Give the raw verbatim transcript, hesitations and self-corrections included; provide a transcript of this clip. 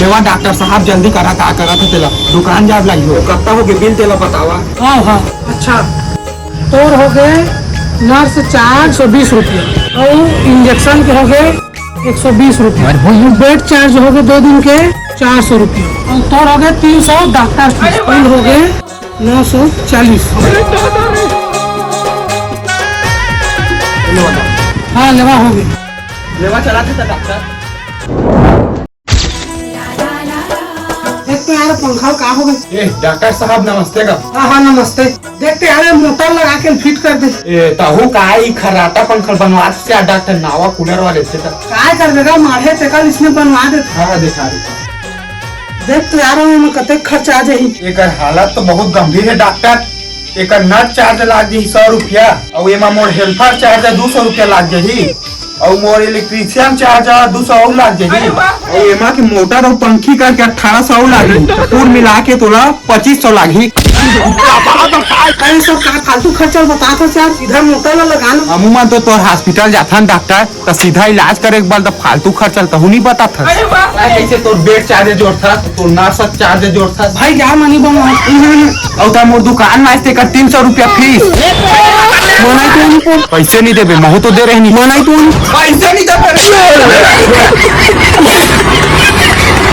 लेवा डॉक्टर साहब, जल्दी करा, का करत हे तेला, दुकान जाब लागही। कत्ता होगे बिल, तेला बतावा। हाँ, हाँ। अच्छा, तोर होगे नर्स चार्ज सौ बीस रुपया अउ इंजेक्शन के होगे एक सौ बीस रुपया। अउ बेड चार्ज होगे दो दिन के चार सौ रुपया अउ तोर होगे तीन सौ डॉक्टर फीस, कुल होगे नौ सौ चालीस। हाँ, लेवा होगे। लेवा चला देता डॉक्टर। देख तो यार, पंखा का होगे? ए, डॉक्टर साहब, नमस्ते का। हाँ, हाँ, नमस्ते। देख तो यार, मोटर लगा के फिट कर दे। ए, तहू का ई खर्राटा पंखा बनवा से यार, डॉक्टर, नवा कूलर वाले से त। काय करबे गा, माढ़े तेकर इसने बनवा दे। हाँ, हाँ, दिखा, दिखा। देख तो यार, एमे कतेक खर्चा आ जाही। एकर हालत तो बहुत गंभीर हे डॉक्टर। एकर नट चार्ज लाग जाही सौ रुपया, अउ एमा मोर हेल्पर चार्ज दू सौ रुपया लाग जाही। अउ मोर इलेक्ट्रीशियन चार्ज ह दू सौ अउ लाग जाही। अउ एमा के मोटर अउ पंखी करके अट्ठारह सौ अउ लागही। कुल मिला के तोला पच्चीस सौ लागही। अरे सब का फालतू खर्चा ल बतात हस यार, सीधा मोटर ल लगा ना। हमू मन तो तोर हॉस्पिटल जाथन डॉक्टर, त सीधा इलाज करे के बल त फालतू खर्चा ल तहू नहीं बतात हस। अरे कइसे तोर बेड चार्ज जोड़थस, तोर नर्स चार्ज जोड़थस? भाई जा मनी बन। अउ त मोर दुकान में आइस तेकर तीन सौ रुपया फीस। मोला तो नहीं पो-, पैसे नहीं देबे, महू तो दे रहे नहीं। मोला तो नहीं। पैसे नहीं देबे।